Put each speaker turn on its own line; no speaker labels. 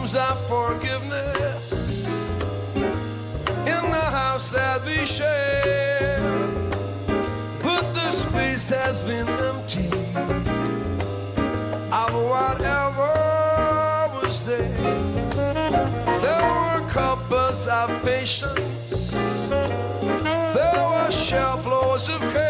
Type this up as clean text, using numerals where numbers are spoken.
rooms of forgiveness in the house that we share. But the space has been emptied of whatever was there. There were cupboards of patience. There were shelf loads of care.